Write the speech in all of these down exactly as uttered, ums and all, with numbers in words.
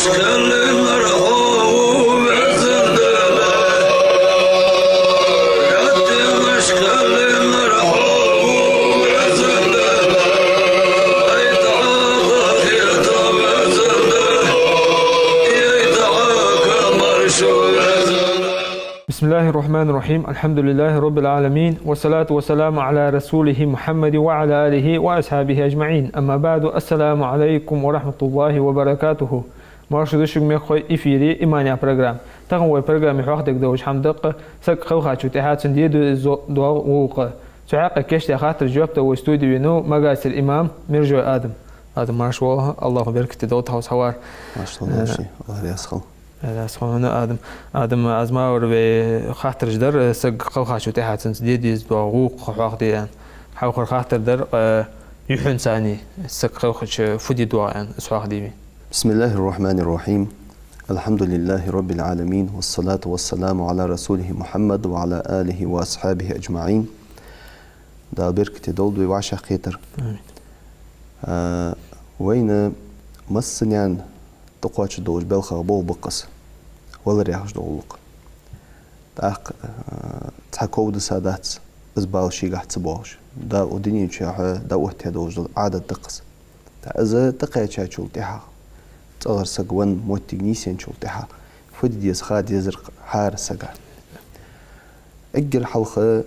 بسم الله الرحمن الرحيم. الحمد لله رب العالمين. والصلاة والسلام على رسوله محمد وعلى آله وأصحابه أجمعين. أما بعد. السلام عليكم ورحمة الله وبركاته. Марша да шуга, мехкахой, эфире «Иман» яха программа. Тахан вай программе хьоахадергдолаш хӀама да-кх саг кхелхачул тӀехьагӀа цун де деза доагӀа гӀулакх. Цу хьакъехьа кийчдаь хаттарашта жоп дала вай студе венав магасара имам Мержой Адам. Адам, марша воагӀалва, АллахӀа беркате долда хьо хьавар. Марша воагӀалва, Э, Адам. Э, аз хьона, Адам, Адам, аз ма вар вай хаттараш дар, э, саг кхелхачул тӀехьагӀа цунца де деза доагӀа гӀулакх хьоахаде аьнна. Хьалхара хаттар дар, э, юххьанца саг кхелхача фу де доагӀа аьнна, из хьоахаде вай. بسم الله الرحمن الرحيم. الحمد لله رب العالمين. والصلاة والسلام على رسوله محمد وعلى آله وأصحابه أجمعين. Дала беркате долда вай вӀашагӀкхетар. Амин. А, вайна массанена тӀакхоачаш долча белхех болх ба-кх из, валар яхаш дола гӀулакх. ТӀаккха, а, цхьа ков диса дац, из бала шийгахьа ца боагӀаш. Дала укх дунен чу дӀаоттадаь долаш дола Ӏадат да-кх из. ТӀаккха из тӀакхаьчачул тӀехьагӀа, цӀагӀара саг венна моттиг нийсъенначул тӀехьагӀа, фу де деза ха дезар-кх хӀара сага. Эггара хьалха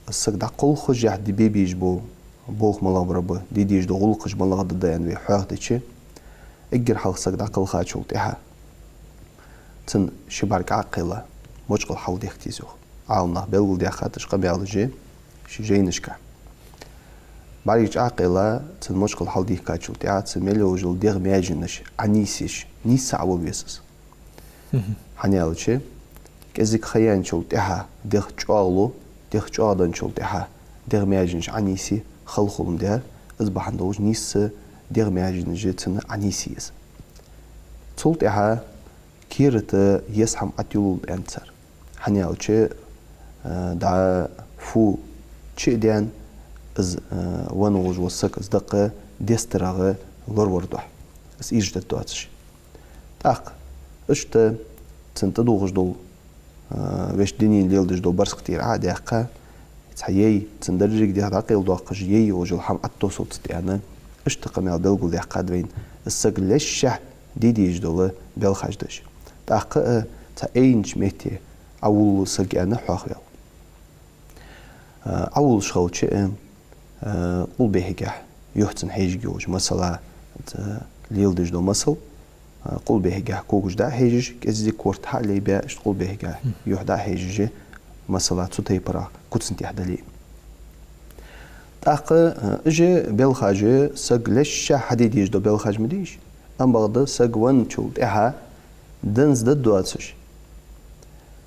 саг дӀакхалхашехь де безаш бола болх малагӀбар ба, де дезаш дола гӀулакхаш малагӀа да аьнна вай хьоахадича, эггара хьалха саг дӀакхелхачул тӀехьагӀа цун ши бӀарг Ӏокхайла, мочкъал хьалдехка деза йоах. Ӏаламнаха белгалдаьккхад уж къамаьлаш шоай жайнашка. БӀаргаш Ӏокхайла, цун мочкъал хьалдийхкачул тӀехьагӀа цун мел йолаш йола дегӀа маьженаш Ӏонийсъеш, нийсса Ӏовала веза из. Мгм. ХӀана аьлча, кӀезига ха яьнначул тӀехьагӀа дегӀ чӀоагӀлу, дегӀ чӀоагӀденначул тӀехьагӀа дегӀа маьженаш Ӏонийсе, халхулам дар, из бахьан долаш нийсса дегӀа маьженаш цун Ӏонийса еза. Цул тӀехьагӀа керата еза хӀама ӀотӀаюллал аьннад цар. ХӀана аьлча, э, дӀа фу чу а даьнна, из, э, венна волаш вола саг из дакъа дестарагӀа лоравар духьа, из ийрчадергдоацаш. ТӀаккха иштта цунна тӀадувхаш дола, а, вешта дунен леладеш дола барзкъа тӀера Ӏо а даьккха, цхьа яй, цун деррига дегӀ дӀакъайладоаккхаш, яй йолаш йола хӀама ӀотӀатоссалца тӀена, иштта къамаьл белгалдаьккхад вайна, из саг лешшехь де дезаш дола белхаш деш. ТӀаккха а цхьа айнача метте Ӏовуллу саг аьнна хьоахаваьв. А, Ӏовуллаш хилча а, а, къулбехьагахьа юхьцун хьежаргйолаш, масала, ца леладеш дола масал, а, къулбехьагахьа когаш дӀа а хьежаш, кӀеззига корта хьа а лайбаь, иштта къулбехьагахьа юхь дӀа а хьежаш, масала, цу тайпара куцна тӀехьа дале а. ТӀаккха, а, уж белхаш саг лешшехь хьаде дезаш дола белхаш ма дий уж, ам бакъда саг венначул тӀехьагӀа денз дергдоацаш,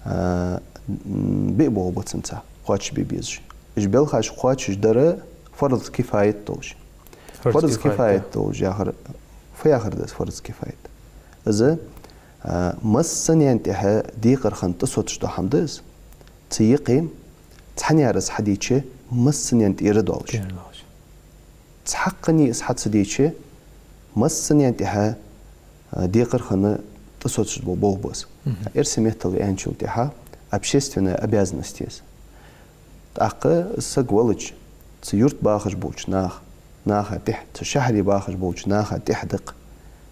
а, м, биъ болх ба цунца кхоачашбе безаш. Уж белхаш кхоачашдар фарз кифаят долаш. Фарз кифаят. Фарз кифаят долаш яхар, фу яхар да из фарз кифаят? Из, а, массанена тӀехьа декхар хинна тӀасоцаш дола хӀама да из. Цу юкъе цхьаннена из хьадича, массанена тӀера долаш. ТӀера долаш. Цхьаккха из хьа ца дича, массанена тӀехьа, а, декхар хинна тӀасоцаш бола болх ба из. Мгм. Эрсий меттала аьнначул тӀехьагӀа общественная обязанность я из. ТӀаккха саг велча, цу юрта бахаш болча наха, наха тӀехьа, цу шахьаре бахаш болча наха тӀехьа да-кх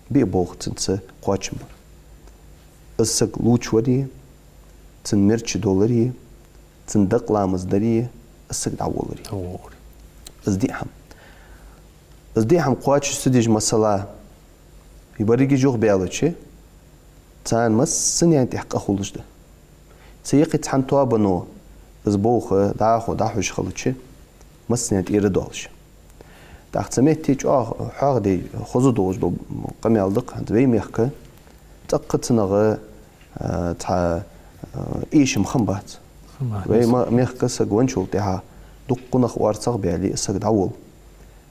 биъ болх цунца кхоачам бар. Из саг лувчавари, цун мерча долари, цун дакъа ламаз дари, из саг дӀаволлари. ДӀаволлари. Из диъ хӀама. Из диъ хӀама кхоачаш ца деш, масала, берригаш юхабаьлча, царна массанена тӀехьа къа хулаш да. Цу юкъе цхьан тоабано из болх дӀахо дӀахьош хилча, массанена тӀера долаш. ТӀаккха цу метте чӀоагӀа хьоахаде хоза долаш дола къамаьл да-кх хӀанз вай мехка, цӀаккха цунах, а, цхьа, а, эшам хиннабац. Хиннабац. Вай ма-, мехка саг венначул тӀехьагӀа дуккха нах орцагӀа а баьле, саг дӀаволл.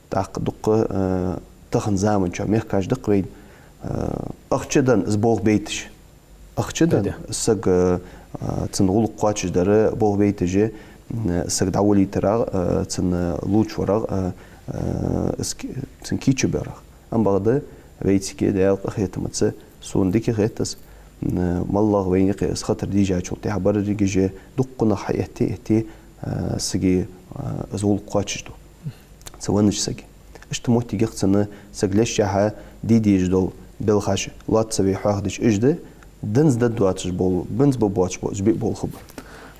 ТӀаккха дуккха, а, тахан заман чу мехкаш да-кх вайна, а, ахча денна из болх байташ. Ахча денна, да, да, саг, а, цун гӀулакх кхоачашдара болх байташ, м, саг дӀаволлийтарах, а, цун лувчаварах, а, а, из ки-, цун кийчбарах. Ам бакъда вайцига Даьла къахетамца Сона дика хет из, м, моллагӀа вайна юкъе из хатар дийшачул тӀехьагӀа берригаш дуккха нах хьаэтте, этте, а, сага, а, из гӀулакх кхоачашду. Цу веннача сага. Иштта моттиг я-кх цунна, саг леччахьа де дезаш дола белхаш лоацца вай хьоахадича, уж да, динца дад доацаш бола, бинца ба боацаш бола, уж биъ болх ба.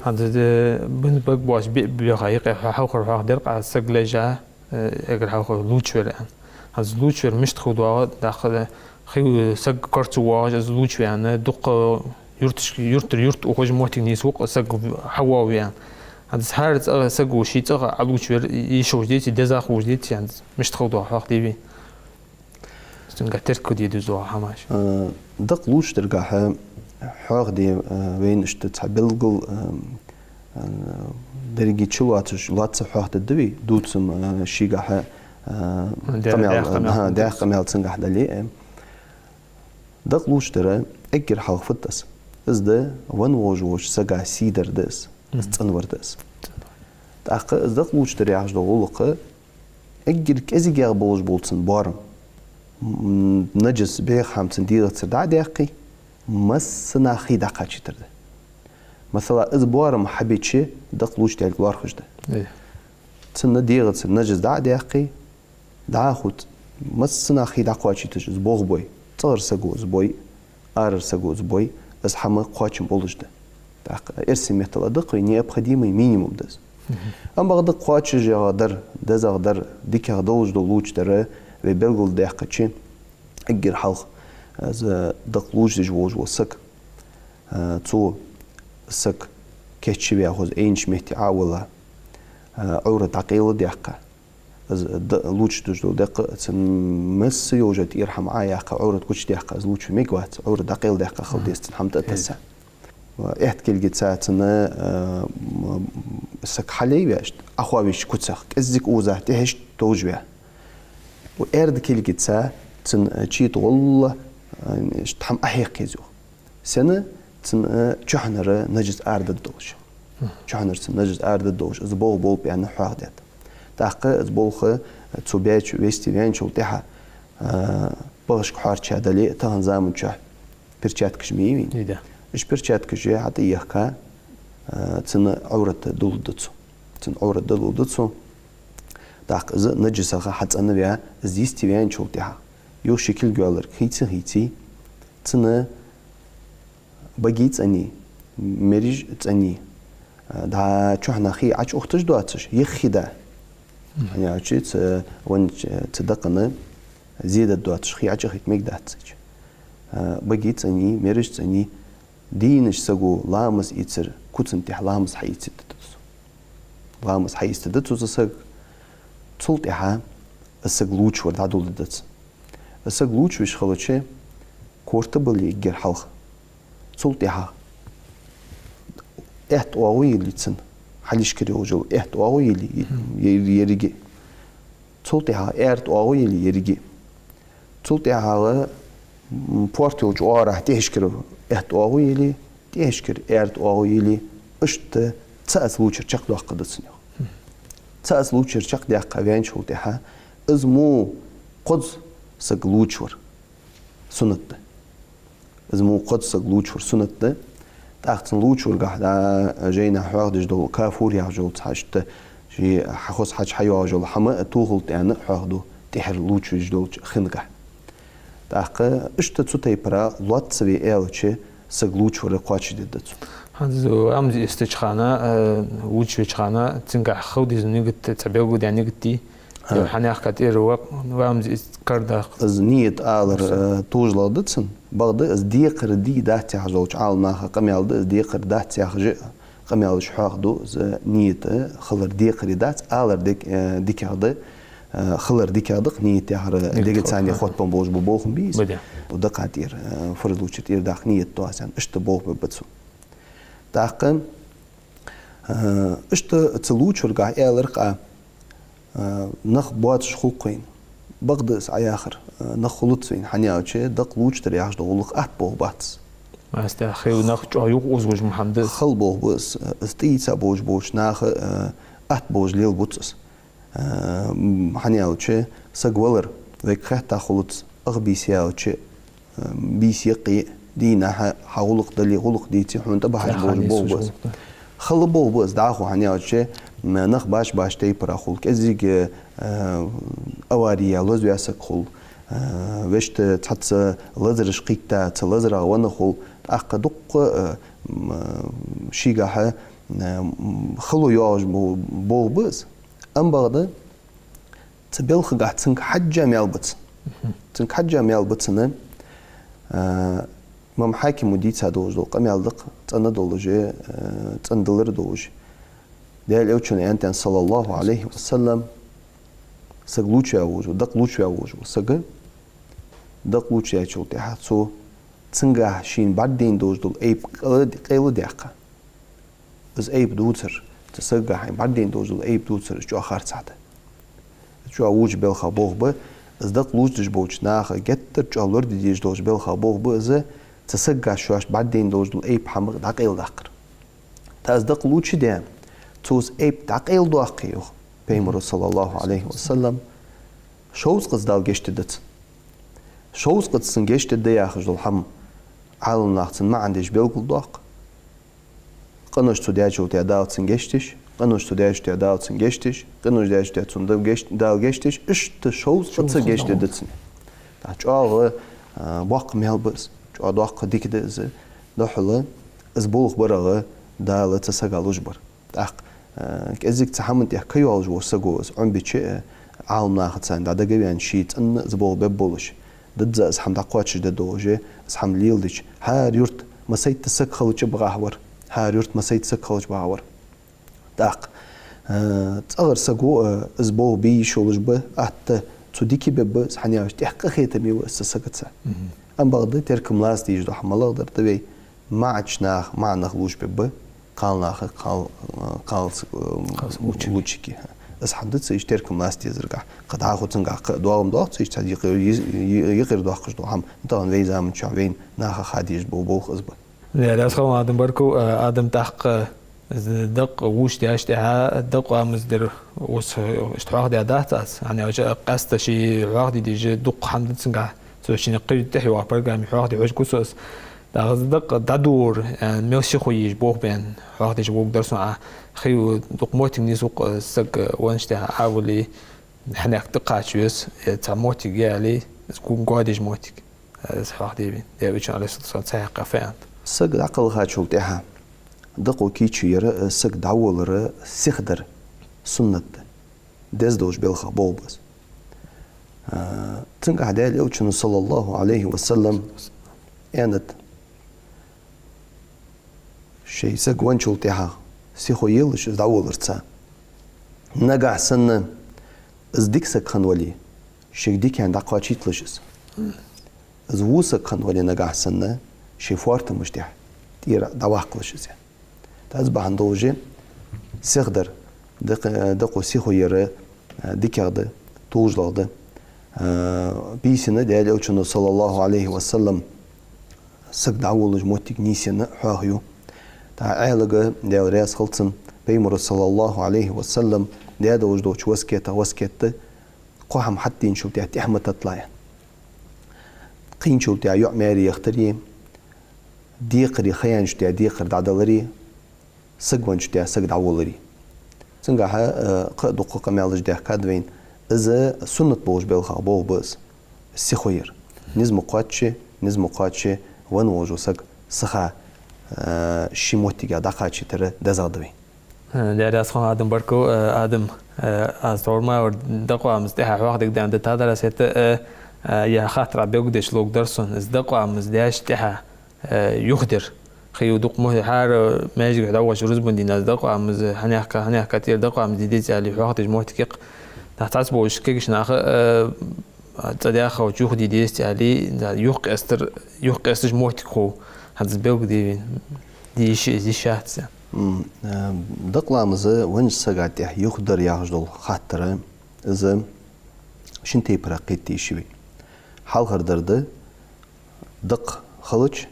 ХӀанз, э, бинца ба боацаш биъ белха юкъе хьо-, хьалхара хьоахадаьр-кх аз, саг леччахьа, э, эггара хьалха лувчавар аьнна. ХӀанз лувчавар мишта хургдоагӀа, тӀаккха хи-, саг кара ца воагӀаш, из лувчаве аьнна, дукха юрташ-, юртара юрта ухаш моттиг нийсву-кх, саг хьавоагӀаве аьнна. ХӀанз хӀара цӀа-, саго ший цӀагӀа Ӏалувчавар йиш йолаш деций, дезагӀа ховш деций, хӀанз мишта хургдоагӀа хьоахаде вайна? Цунгахьа теркалде дезаш дола хӀамаш. Э, дакъа лувчадергахьа хьоахаде, э, вайна иштта цхьа белгала, э, э, деррига чулоацаш, лоацца хьоахадергда вай, дувца-м, э, шийгахьа, э, даь-, къамаьл, даь-, къамаьл, ха, даь-ха къамаьл цунгахьа дале, э. Дакъа лувчадар эггара хьалха фуд из? Из да венна волаш волча сага сий дар да из, из цӀенвар да из. ТӀаккха из дакъа лувчадар яхаш дола гӀулакх эггара кӀезигагӀа болаш бола цун боарам, м, наджас, бӀеха хӀама цун дегӀацара дӀа а даьккхе, массанахьа хий дӀакхачийтар да. Масала, из боарам хьабича, дакъа лувчадаьлга лоархӀаш да. Э. Цун дегӀацара наджас дӀа а даьккхе, дӀахо массанахьа хий дӀакхоачийташ из болх бой. ЦӀагӀара саго из бой, арара саго из бой, из хӀама кхоачам болаш да. ТӀаккха эрсий меттала да-кх вай, необходимый минимум да из. Мгм. Амма бакъда кхоачашагӀа дар, дезагӀа дар, дикагӀа долаш дола лувчадар вай белгалдаьккхача, эггара хьалха, э, из дакъа лувчадеш волаш вола саг, э, цо саг кийчваь, хоза Ӏийнача метте Ӏо а вилла, э, Ӏоврат дӀакъайладаьккха, из д-, лувчадеш дола дакъа, цун масса йолча тӀера хӀама Ӏо а яьккха, Ӏоврат гучадаьккха, из лувчаве мегаргвац, Ӏоврат дӀакъайладаьккха хила деза цун хӀама тӀатесса. Аьтта кулгаца цун, э, м, саг хьалъайвеш, Ӏохоавеча куцах, кӀеззига укхаза тӀехьашка товжавеш. Укх аьрда кулгаца цун, э, чуйта гӀолла, э, иштта хӀама Ӏохьекха еза йоах. Сенна? Цун, э, чухьнара наджас арадаргдолаш йоах. Мгм. Чухьнара цун наджас арадаргдолаш, из болх болба аьнна хьоахадаьд. ТӀаккха из болх, э, цо баьча вести ваьнначул тӀехьагӀа, э, багӀашка хьоарча дале а, тахан заман чухь перчаткаш ма йий вайна. Йий, да. Уж перчаткаш хьатӀаехка, э, цун Ӏоврат дулларгда цо. Цун Ӏоврат дулларгда цо. ТӀаккха из наджасах хьацӀенваь, из йисте ваьнначул тӀехьагӀа, юха ший кулг йоалларг хийца а хийце, цун баге цӀенъе, мераж цӀенъе, э, дӀа чухьнахьа хий Ӏочуухийташ доацаш, йиха хий да. Мгм. ХӀана аьлча цу, веннача, цу дакъана зе дергдоацаш хий Ӏочуухийта мегаргдац цо. Э, баге цӀенъе, мераж цӀенъе, дийнахьа саго ламаз ийцар куцан тӀехьа ламаз хьаийцадергда цо. Ламаз хьаийцадергда цо цу сага. Цул тӀехьагӀа из саг лувчавар дӀадоладергда цунна. Из саг лувчавеш хилча, корта бале эггара хьалха. Цул тӀехьагӀа аьтта оагӀув йилле цун, хьалхашкара йолаш йола аьтта оагӀув йилле, мгм, е-, еррига. Цул тӀехьагӀа аьрда оагӀув йилле еррига. Цул тӀехьагӀа, м, порта йолча оагӀорахьа тӀехьашкара аьтта оагӀув йилле, тӀехьашкара аьрда оагӀув йилле, иштта цаӀ из лувчар чакхдоаккхаргда цунна йоах. Мгм. ЦаӀ из лувчар чакхдаьккха ваьнначул тӀехьагӀа, из мо кхозза саг лувчавар суннат да. Из мо кхозза саг лувчавар суннат да. ТӀаккха цун лувчаваргахьа, да, жайнашка хьоахадеш дола кафур яхаш йола цхьа иштта, ший хьахоза хьаж хьайоагӀаш йола хӀама тохалда аьнна хьоахаду тӀехьара лувчавеш долча хингахьа. ТӀаккха иштта цу тайпара лоацца ве аьлча, саг лувчавар кхоачашдергда цо. ХӀанз ламаз эцача хана, э, лувчавеча хана, цунгахьа хила деза нигат, цхьа белгалдаь нигат дий? А. Е хьанехка тӀера ва-, ламаз эц-, кара даккха. Из нигат алар, э, тужлах да цун. Бакъда из декхар дий дац яхаш долча Ӏаламнаха къамаьл да, из декхар дац яхаш а къамаьлаш хьоахаду, из нигат хилар декхари дац, алар дик-, э, дикагӀа да, э, хилар дикагӀа да-кх, нигат яхар дега царна хотбан болаш ба болх ма бий из. Ба, да. Укх дакъа тӀера, э, фарз лувчар тӀера даккха нигат доацаш, иштта болх бергба цо. ТӀаккха, э, иштта цу лувчаваргахьа аьлар-кх, э, нах боацаш хул-кх вайна. Бакъда из Ӏояхар, э, нах хулац вайна, хӀана аьлча дакъа лувчадар яхаш дола гӀулакх атта болх бац. Массехк хий нах чӀоагӀа юхаозавеш ма хӀама да из. Хала болх ба из, э, из тӀаийца болаш болча наха, э, атта болаш лелабу-кх из. Э, м, хӀана аьлча саг валар вайга хетта хулац, ах бийса яьлча, бийса яккхе, дийнахьа хьа гӀулакх дале, гӀулакх деце, хьона тӀабахьаш болаш болх ба из. Хала болх ба из дӀахо, хӀана аьлча, нах баш-баш тайпара хул, кӀезига, э, авари яь лозаваь саг хул, э, вешта цхьацца лазараш кхийтта, цу лазарах венна хул, тӀаккха дуккха, э, м, шийгахьа, э, м, хало йоагӀаш бо-, болх ба из. Ам бакъда, цу балхагахьа цунга хьежжа маьл ба цун. Цунга хьежжа маьл ба цун, а, имам Хьакима дийца долаш дола къамаьл да-кх, цӀена долаш, а, цӀена далар долаш. Даьла Элчано аьннад, صلى الله عليه وسلم, саг лувчаваь волаш ва, дакъа лувчаваь волаш ва саг, дакъа лувчаяьчул тӀехьагӀа цо цунгахьа шийна бӀаргадайна долаш дола айп къайла-, къайладаьккха. Из айп дувцар, цу сагагахьа бӀаргадайна долаш дола айп дувцар, из чӀоагӀа харцахьа да. Из чӀоагӀа воча балхах болх ба, из дакъа лувчадеш болча наха геттара чӀоагӀа лораде дезаш долча балхах болх ба из, цу сагагахьа шоашта бӀаргадайна долаш дола айп, хӀама дӀакъайладаккхар. ТӀаккха из дакъа лувчадаь, цо из айп дӀакъайладоаккхе, йоах Пайхамаро, صلى الله عليه وسلم, шовзткъаца Дала гешт дергда цунна. Шовзткъаца цунна гешт дергда яхаш дола хӀама Ӏаламнаха цун маӀан деш белгалдоаккх. Къинош цо даьчул тӀехьагӀа Дала цунна гешт деш, къинош цо даьчул тӀехьагӀа Дала цунна гешт деш, къинош даьчул тӀехьагӀа цунна Дала гешт-, Дала гешт деш, иштта шовзткъаца гешт дергда цунна. ТӀаккха чӀоагӀа, а, боккха маьл ба из, чӀоагӀа доккха дика да из, духхьал из болх барах Дала цу сага луш бар. ТӀаккха, а, кӀезига цу хӀаман тӀа ка йоаллаш вола саго из Ӏомабича, а, Ӏаламнахаца дӀадагаваьнна, ше цӀена из болх бергболаш, дизза из хӀама дӀакхоачашдергдолаш, из хӀама леладича, хӀара юрт массайтта саг хилча багӀахьа вар, хӀара юрт массайтта саг хилча багӀа вар. ТӀаккха, а, цӀагӀара саго, а, из болх бе йиш йолаш ба, атта цо дика бергба из, хӀана аьлча тӀех къахетаме ва из цу сагаца. Ам бакъда теркам лаца дезаш дола хӀама малагӀа дар да вай, маӀача наха маӀа нах лувчабергба, кхалнаха кхал-, кхалсаг, э, кхалсаг лувчаргья. Из хӀама да цу, иштта теркам лаца дезаргахьа. Кхы дӀахо цунгахьа кхы доагӀам доагӀа цу, иштта цхьа юкъе-, ю-, юкъера доаккхаш дола хӀама. ТӀаккха вай заман чухь вайна наха ха дезаш бола болх из ба. Э, раьза хилва, Адам, баркал, э, Адам, тӀаккха, э, дакъа лувчадаьчул тӀехьагӀа дакъа ламаз дар, ус, э, иштта хьоахадаьдац аз. ХӀана аьлча къаьстта ше хьоахаде дезаш дукха хӀама да цунгахьа. Цо шийна кхы тӀехьа йоагӀа программе хьоахаде хьожаргва со из. ТӀаккха из дакъа дӀадоллар, э, мел сихо езаш болх ба аьнна, хьоахадеш воалларгдар сона Ӏа. Хий, дукха моттиг нийслу-кх, э, саг, э, венначул тӀехьагӀа Ӏа вале, хьанехк тӀакхача веза, э, цхьа моттиг яле, из гу-, гоадеш моттиг, э, из хьоахаде вайна. Даьла Элчано, عليه الصلاة والسلام, цхьа хьакъехьа фу аьннад? Саг дӀакхалхачул тӀехьагӀа дакъо кийчо яр, э, саг дӀаволлар сиха дар суннат да. Деза долча балхах болх ба из. А, цунгахьа Даьла Элчано, صلى الله عليه وسلم, аьннад, шоай саг венначул тӀехьагӀа сихо елаш из дӀаволларца. Нагахьа санна из дика саг хинна вале, шийга дика аьнна дӀакхоачийталаш из. Из во саг хинна вале нагахьа санна, шоай фоартамаш тӀа тӀера дӀаваккхалаш из. ТӀаккха из бахьан долаш сиха дар, дакъ-, дакъо сихо яр, а, дикагӀа да, толашагӀа да. А, бийсанна Даьла Элчано, صلى الله عليه وسلم, саг дӀаволлаш моттиг нийсъенна хьоахаю. ТӀаккха Ӏаьлага, Даьла раьза хилва цунна, Пайхамаро, صلى الله عليه وسلم, даь долаш долча васкетах васкет да, кхо хӀама хьатӀаденачул тӀехьагӀа тӀехьа ма татталахь аьнна. Кхийначул тӀехьагӀа йоӀ маьре яхари, декхари, ха яьнначул тӀехьагӀа декхар дӀадалари, саг венначул тӀехьагӀа саг дӀаволлари. Цунгахьа, э, кхы а дукха къамаьлаш даьхкад вайна. Из суннат болча балхах болх ба из, сихо яр. Низ ма кхоачча, низ ма кхоачча, венна волаш вола саг сиха, э, ший моттигах дӀакхачийтар дезагӀа да вайна. Э, Даьла раьза хилва, Адам, баркал, э, Адам, э, аз тхьовра ма аьлар, дакъа ламаза тӀехьа хьоахадергда аьнна, да тадар аз хӀаьта, э, э, е хаттар Ӏа белгалдеш ловргдар сона, из дакъа ламаз даьчул тӀехьагӀа, э, юхадар. Хий, дукха мо-, хӀара маьждиге дӀавахача рузбан дийнахьа из дакъа ламаз, хьанехка, хьанехка тӀера дакъа ламаз де деза аьле хьоахадеш моттиг я-кх. Нах цхьацца болаш кагий нах, э, цӀадаьхача юхаде деза аьле, юхакъаьстар, юхакъаьсташ моттиг хов. ХӀанз белгалде вайна, де йиш я из, йиш яц из. М, э, дакъа ламаза веннача сага тӀехьа юхадар яхаш дола хаттар, из шин тайпара кхета йиш я вай. Хьалхардар да, дакъа хилча,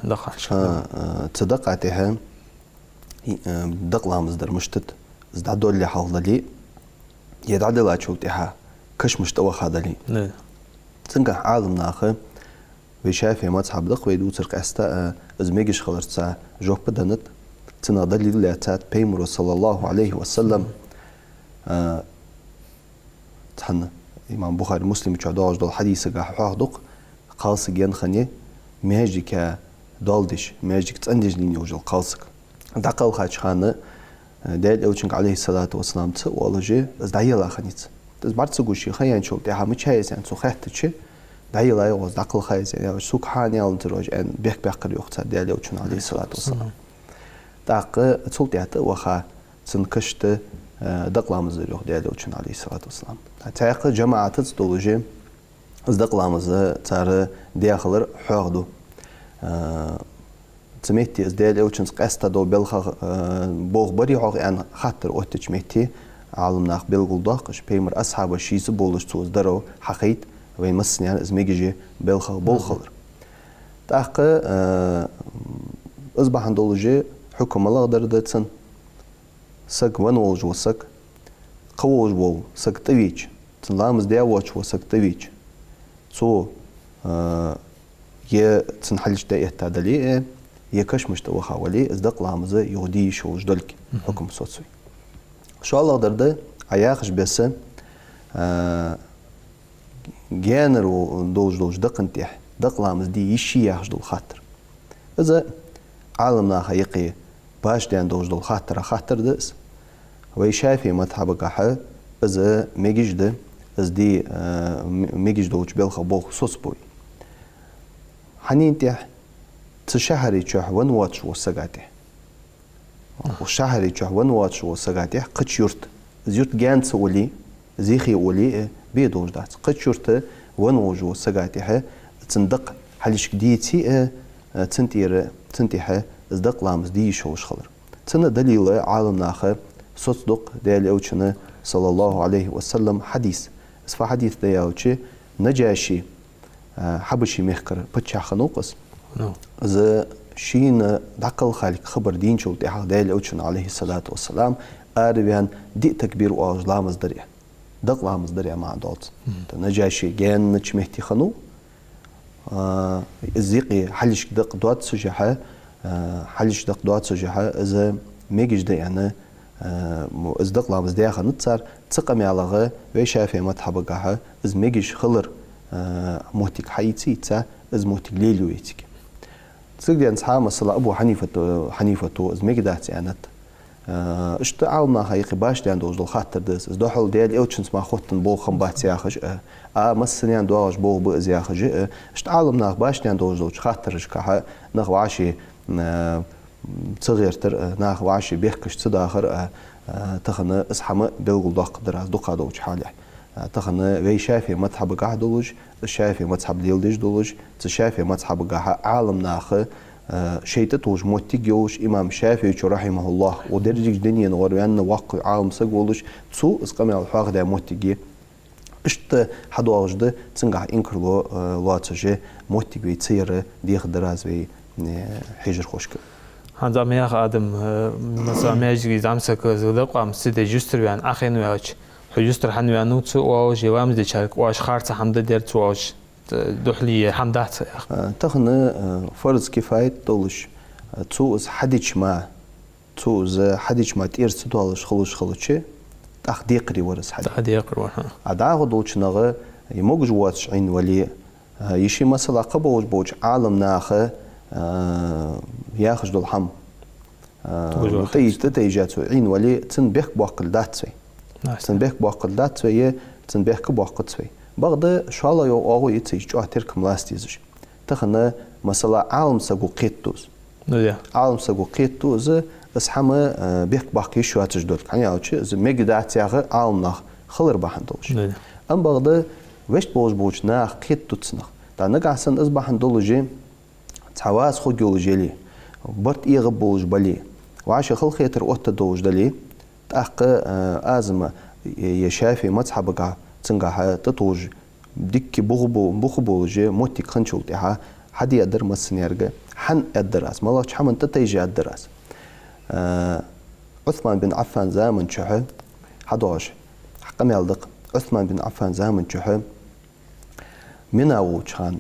дакъа хилча, а, а, цу дакъа тӀехьа, и, а, дакъа ламаз дар мишта да, из дӀадолале хьалха дале, е дӀадалачул тӀехьагӀа каша мишта тӀаваха дале. Да. Цунгахьа Ӏаламнаха Вай ШафиӀий мазхӀаб да-кх вай дувцар, къаьстта а из мегаш хиларца жоп а деннад, цунах далил а лаьцад. Пайхамара, صلى الله عليه وسلم, а, цхьан имам Бухари, Муслима чу доагӀаш дола хьадисагахьа хьоахаду-кх, кхалсаг енна хиннай маьждига доал деш, маьждиг цӀендеш лийнна йолаш йола кхалсаг. ДӀакхелхача хана, э, Даьла Элчанга, عليه الصلاة والسلام, ца оалаш, из дӀаелла хиннай цо. Из бӀарга ца гуш ха яьнначул тӀехьагӀа, мичахьа я из аьнна цо хаьттача, дӀаелла йоах из, дӀакхелха я из аьнна, аьлча, сога хьааьннадацар оаш аьнна, бехк баьккхар йоах цар Даьла Элчанна, عليه الصلاة والسلام. ТӀаккха цул тӀехьагӀа тӀаваха, цун каша тӀа, э, дакъа ламаз дир йоах Даьла Элчанна, عليه الصلاة والسلام. Цхьаькха жамаӀатаца долаш, из дакъа ламаз цар даь хилар хьоахаду. Э, цу метте из Даьла Элчанца къаьстта дола белхах, э, болх барий хьогӀ аьнна хаттар оттача метте, Ӏаламнаха белгалдоаккхаш, Пайхамара асхьабаш шийца болаш цо из даро хьакхайт вайна массанена из мегаш я белхах болх хилар. ТӀаккха, э, из бахьан долаш хьукам малагӀа дар да цун? Саг, венна волаш вола саг, кхы волаш вола саг тӀавеча, цун ламаз даь воацаш вола саг тӀавеча, цо, э, е цун хьалхашка дӀаэтта дале а, е кашамашка тӀаваха вале а, из дакъа ламаз юха де йиш йолаш долга хьукам соцаву. ШоллагӀдар да, Ӏа яхаш беса, э, гаьнара долаш долча дакъа тӀа дакъа ламаз де йиш йий яхаш дола хаттар. Из Ӏаламнаха юкъе башха даьнна долаш дола хаттарах хаттар да из. Вай ШафиӀий мазхӀабагахьа из мегаш да, из де, э, м-, мегаш долча белхах болх соцабу вай. Хьанна тӀа? Цу шахьара чу венна воацаш волча сага тӀа. Укх шахьара чу венна воацаш волча сага тӀа кхыча юрта, из юрт гаьна ца уле, зехе уле а, бе долаш дац. Кхыча юрта венна волаш волча сага тӀа, цун дакъа хьалхашка деце а, цун тӀера, цун тӀехьа из дакъа ламаз де йиш йолаш хилар. Цунна далил Ӏаламнаха соцаду-кх Даьла Элчан, صلى الله عليه وسلم, хьадис. Из фу хьадис да аьлча, Наджаши, э, Хьабаший мехкара паччахь хиннав-кх из. Ну. Из шийна дӀакхелхалга хабар дийначул тӀехьагӀа Даьла Элчанна, عليه الصلاة والسلام, араваьнна диъ такбир оалаш ламаз дир аьнна. Дакъа ламаз дир аьнна маӀан долаш. Мгм. ТӀаккха Наджаши гаьннача метте хиннав, э, из юкъе хьалхашка дакъа доаццашехьа, э, хьалхашка дакъа доаццашехьа, из мегаш да аьнна, э, мо-, из дакъа ламаз даь хиннад цар. Цу къамаьлагӀа вай ШафиӀий мазхӀабагахьа из мегаш хилара, э, моттиг хьаийца йийца, из моттиг лелаю вай цига. Цига денз хьа, масала, Абу Хьанифата, Хьанифата из мегаргдац аьннад. Э, иштта Ӏаламнаха юкъе башха даьнна долаш дола хаттар да из. Из духхьал Даьла Элчанца мара хоттаденна болх хиннабац яхаш а, а массанена доагӀаш болх ба из яхаш а, иштта Ӏаламнаха башха даьнна долаш долча хаттарашкахьа нах вӀаши, э, ца гӀертар а, нах вӀаши бехкаш ца дахар а, э, тахан из хӀама белгалдоаккхаргдар аз дукха долча хьале. Э, тахан вай ШафиӀий мазхӀабагахьа долаш, ШафиӀий мазхӀаб леладеш долаш, цу ШафиӀий мазхӀабагахьа Ӏаламнаха, э, шоай тӀатохаш моттиг йолаш, имам ШафиӀийчо, رحمه الله, укх дерригача дунен гӀорваьнна воккха Ӏалам саг волаш, цо из къамаьл хьоахадаь моттиг я. Иштта хьадоагӀаш да цунгахьа инкарло, э, лоацаш моттиг вай ца яр дехаргдар аз вай, э, хьежархошка. ХӀанз ма яха, Адам, э, масала, маьждиге зӀамсаг из дакъа ламаз ца деш юстара ваьнна Ӏохайна ваьлча, хьо юстара хӀана ваьннав ца оалаш, е ламаз дечарга оаш харца хӀама дергдар ца оалаш, э, духьале хӀама дац яха. Э, тахан, э, фарз кифаят долаш, э, цо из хьадича мара, цо из хьадича мара тӀера ца доалаш хулаш хилча, тӀаккха декхарийла вар из хьаде. ТӀаккха декхарийла вар, хӀа. А дагӀа долча наха, е могаш воацаш Ӏийна вале, а, е ший масала кхы болаш болча Ӏаламнаха, а, яхаш дола хӀама, а, тӀатайжа цо Ӏийна вале, цун бехк боаккхалга дац вай. Цун бехк боаккхалга дац вай, е цун бехк боаккхац вай. Бакъда шоллагӀа йола оагӀув я цу чу чӀоагӀа теркам лаца дезаш. Тахан, масала, Ӏалам саго кхетаду из. Ну да. Ӏалам саго кхетаду из, из хӀама, э, бехк баккха йиш йоацаш долга. ХӀана аьлча, из мегаргдац яха Ӏаламнах хилар бахьан долаш. Ну да. Амма бакъда вешта болаш болча наха кхетаду цунах. ТӀаккха нагахьа санна из бахьан долаш, цхьа вац хургйолаш яле, барт эгӀа болаш бале, вӀаши халахетар оттадолаш дале, тӀаккха, э, аз ма, е, е ШафиӀий мазхӀабагахьа цунгахьа тӀатохаш дикка бух бо-, бух болаш моттиг хинначул тӀехьагӀа хьаде аьннадар массанега, хӀана аьннадар аз, малагӀча хӀаман тӀатайжа аьннадар аз. Э, Ӏусман бин Ӏаффан заман чухьа хьадоагӀаш къамаьл да-кх. Ӏусман бин Ӏаффан заман чухьа Мина волча хана,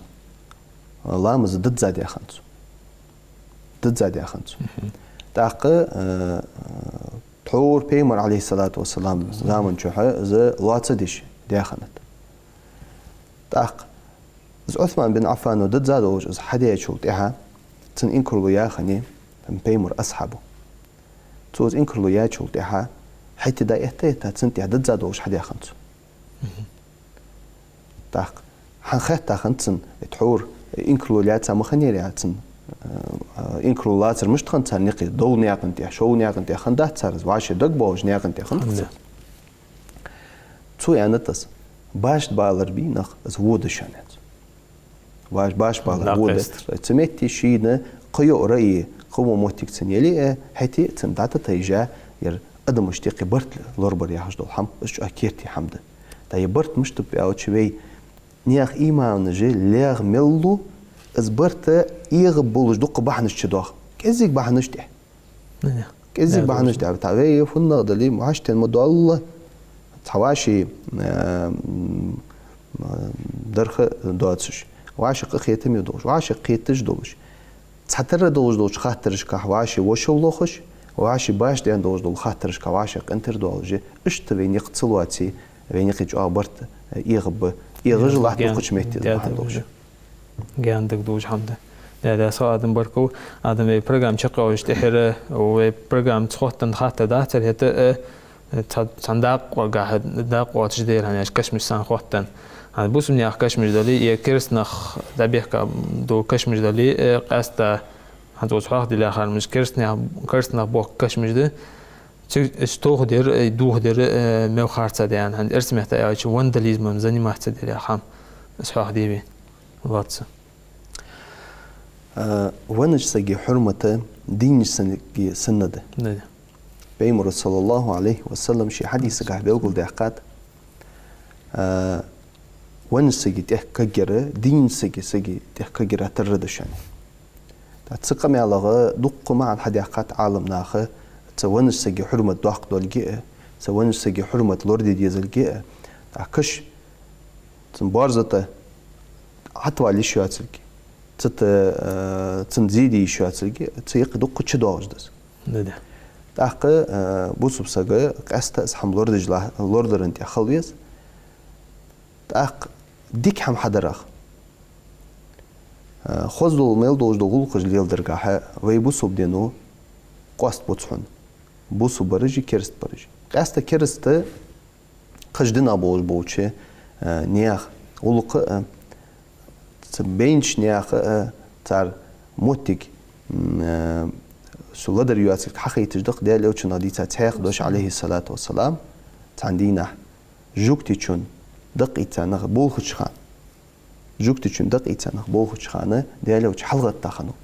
ламаз дизза даьхад цо. Дизза даьхад цо. ТӀаккха, э, тхьовра пайхамара, عليه الصلاة والسلام, заман чухь из лоаца деш даьхад. ТӀаккха из Ӏусман бин Ӏаффана дизза долаш из хьадаьчул тӀехьагӀа, цунна инкарло яь хиннай пайхамара асхьабо. Цо из инкарло яьчул тӀехьагӀа, хӀаьта дӀаэтта-этта, цунна тӀехьа дизза долаш хьадаьхад цо. ТӀаккха хьахетта хиннад цунна, э, тхьовра инкарло лаьца ма хиннаяр цунна, э, инкарло лацар мишта хиннад царна юкъе, долча наькъа тӀа, шолча наькъа тӀа хиннадац цар из, вӀаший дагабоалача наькъа тӀа хиннад цар. Цо аьннад из: «Башха балар бий нах, из вода шоана», — аьннад цо. Баш-, башха балар вода. Цу метте шийна кхыйола раъй, кхывола моттиг цунна яле а, хӀаьта цунна дӀатӀатайжа, ер адамашта юкъе барт лорабар яхаш дола хӀама, из чӀоагӀа керттера хӀама да. ТӀаккха ер барт мишта ба аьлча, вай наьха иманаш лаьгӀа мел лу, из барт эгӀа болаш дукха бахьанаш чудоагӀа. КӀезига бахьанаш тӀехь. КӀезига бахьанаш тӀехь. ТӀаккха вай фуннагӀа дале, вӀаштӀехьа ма доалла, цхьа вӀаший, э, м, дарха доацаш, вӀаший къахетаме долаш, вӀаший кхеташ долаш, цхьатарра долаш долча хаттарашка вӀаший вошал лохаш, вӀаший башха долаш дола хаттарашка вӀаший къинтӀера доалаш, иштта вай никъ ца лоаце, вай никъ чӀоагӀа барт эгӀа ба, эгӀаш латт дукхача метте из бахьан долаш. Гаьна дагадоагӀаш хӀама да. Да, да, со Адам, баркал. Адам, вай программа чакхйоалаш тӀехьара, вай программа цхьоттан хаттар дацар, хӀаьта, э, цхьа-, цхьан дакъа гахьа, дакъа отташ дера хьона, аьш кашамаш санна хоттан. ХӀанз бусалба наьха кашамаш дале, е кераста нах дӀабехка дола кашамаш дале, э, къаьстта хӀанз оцу хьоахаделлехьара маж кераста нах, кераста нах бохка кашамаш да. Цига из тохадар, э, дохадар, э, мел харцахьа да аьнна, хӀанз эрсий меттала аьлча, вандализмом заниматься дар яха хӀама. Из хьоахаде вайна. Лоацца. Э, веннача сага хьурмат дийнача сага суннат да. Да, да. Пайхамара, صلى الله عليه وسلم, ший хьадисагахь белгалдаьккхад, э, веннача сага тӀехкагара, дийнача сага, сага тӀехкагара тарра да шоана. ТӀаккха цу къамаьлагахь дукха маӀан хьадаьккхад Ӏаламнаха, цу веннача сага хьурмат доккха долга а, цу веннача сага хьурмат лораде дезалга а. ТӀаккха каш цун борза тӀа хьатӀавала йиш йоацалга, цу тӀа, э, цунна зе де йиш йоацалга, цу юкъе дукха чудоагӀаш да из. Да, да. ТӀаккха, э, бусалба сага къаьстта из хӀама лорадеш ла-, лорадаран тӀа хила веза. ТӀаккха дика хӀама хьадарах. Э, хоза дола, мел долаш дола гӀулакхаш леладаргахьа вай бусалба дино къоастабац хьона. Бусалба бараш а, кераста бараш а. Къаьстта кераста кхыча динах болаш болча, э, наьха гӀулакха а, цу бейнача наьха а, цар моттиг, м, э, цу ладар йоацилга хьахайташ да-кх Даьла Элчано дийца цхьаькха дош, عليه الصلاة والسلام, цхьан дийнахьа жугтичун дакъийца нах болхача хана. Жугтичун дакъийца нах болхача хана Даьла Элча хьалгӀатта хиннав.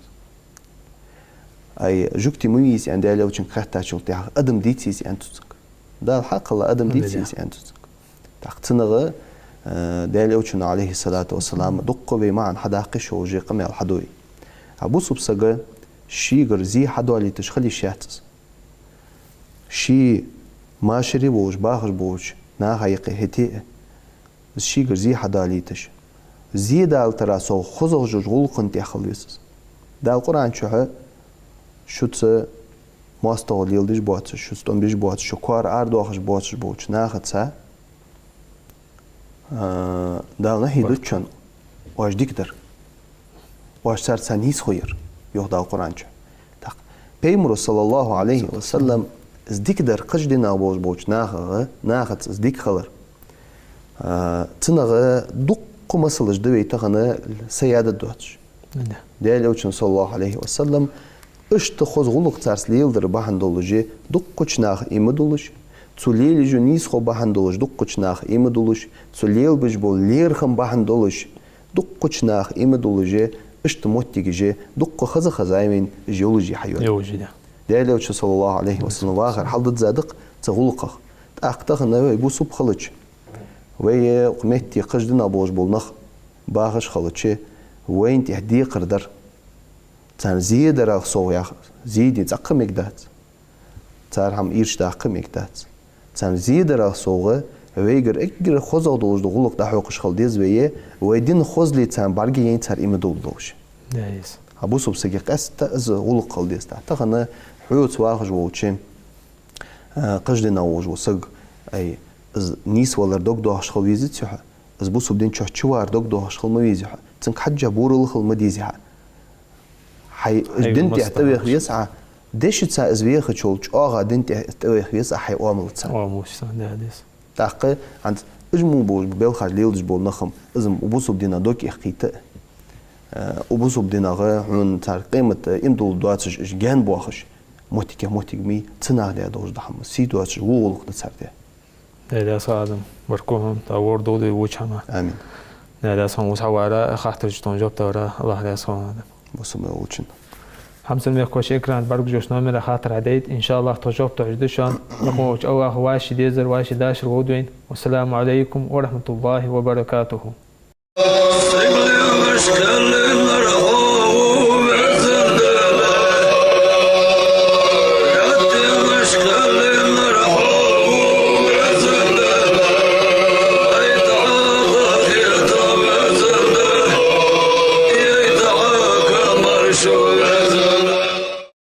Ай, жугти ма вий из аьнна, Даьла Элчанга хаьттачул тӀехьагӀа, адам дийций из аьннад цунга. Дала хьакхелла адам дийций из аьннад цунга. ТӀаккха цунах, э, Даьла Элчано, عليه الصلاة والسلام, дукха вай маӀан хьадаккха йиш йолаш къамаьл хьаду вай. А бусалба сага шийгара зе хьадоалийташ хила йиш яц из. Ший машаре волаш, бахаш болча наха юкъе хӀаьта а, из шийгара зе хьадоалийташ, зе далийтара совгӀа хозагӀа йолча гӀулакха тӀа хила веза из. Дала Къуръан чухь шуца моастагӀал леладеш боацаш, шуца тӀом беш боацаш, шо коара арадоахаш боацаш болча нахаца, а, Дала нахьи ду шоана оаш дика дар. Оаш царца нийсхо яр, йоах Дала Къуръан чу. ТӀаккха Пайхамара, صلى الله عليه وسلم, из дика дар кхыча динах болаш болча нахагара, нахаца из дика хилар, а, цунах дукха масалаш да вай тахан са яда доацаш. Да. Даьла Элчано, صلى الله عليه وسلم, иштта хоза гӀулакх царца леладар бахьан долаш, дуккхача наха иман долаш, цо лелаеш йола нийсхо бахьан долаш, дуккхача наха иман долаш, цо лелабеш бола лерхӀам бахьан долаш, дуккхача наха иман долаш, иштта моттигаш дуккха хоза-хоза а вайна йолаш хьайоалаю. Йолаш, да. Даьла Элча, صلى الله عليه وسلم, вахар хьалдизза да-кх цу гӀулакхах. ТӀаккха тахан вай бусалба хилча, вай укх метте кхыча динах болаш бола нах бахаш хилча, вайна тӀехь декхар дар. Царна зе дарах совгӀа яха, зе де цӀаккха мегаргдац. Цар хӀама ирча даккха мегаргдац. Царна зе дарах совгӀа, Вайгара эггара хозагӀа долаш дола гӀулакх дӀахьокхаш хила деза вай, вай дин хозале царна бӀаргаяйна цар иман долаш. Да, из. А бусалба сага къаьстта из гӀулакх хила деза. Тахан хьоца вахаш волча, а, кхыча динах волаш вола саг, ай, из нийсвалар дог дохаш хила везаций хьо? Из бусалба дина чу чувар дог дохаш хила ма везий хьо? Цунга хьежжа бурал хила ма дезий хьа? Хьай дина тӀа веха веза хьа, дешаца из вехачул чӀоагӀа дина тӀа веха веза хьай оамалца. Оамалца, да, да, из. ТӀаккха хӀанз уж мо болаш ба, белхаш леладеш бола нах-м, из-м бусалба динах дог эккхийта, э, бусалба динах хьона цар къемат, э, иман долаш доацаш, уж гаьна боахаш, моттигех моттиг ма йий, цу наха даь долаш дола хӀама сий доацаш, во гӀулакх да цар даь. Даьла Даьла, Адам, баркал хьона, тӀа вордугӀ дой вучхьама. Амин. Даьла Даьла, хьона укх хьавара хаттарашта жоп далара, АллахӀ раьза хилва хьона, Адам. Бусалба волчун. Хьамсара мехкахой, экрана тӀа бӀаргагуш йолча номера хаттар хьадайта, иншаАллахӀ, тхо жоп дала хьожаргда шоана. Тхо волча АллахӀа вай ший дезар, вай ший дашар лорадойла. Вассаламу Ӏалайкум ва рахьматуллахӀи ва баракатухӀ.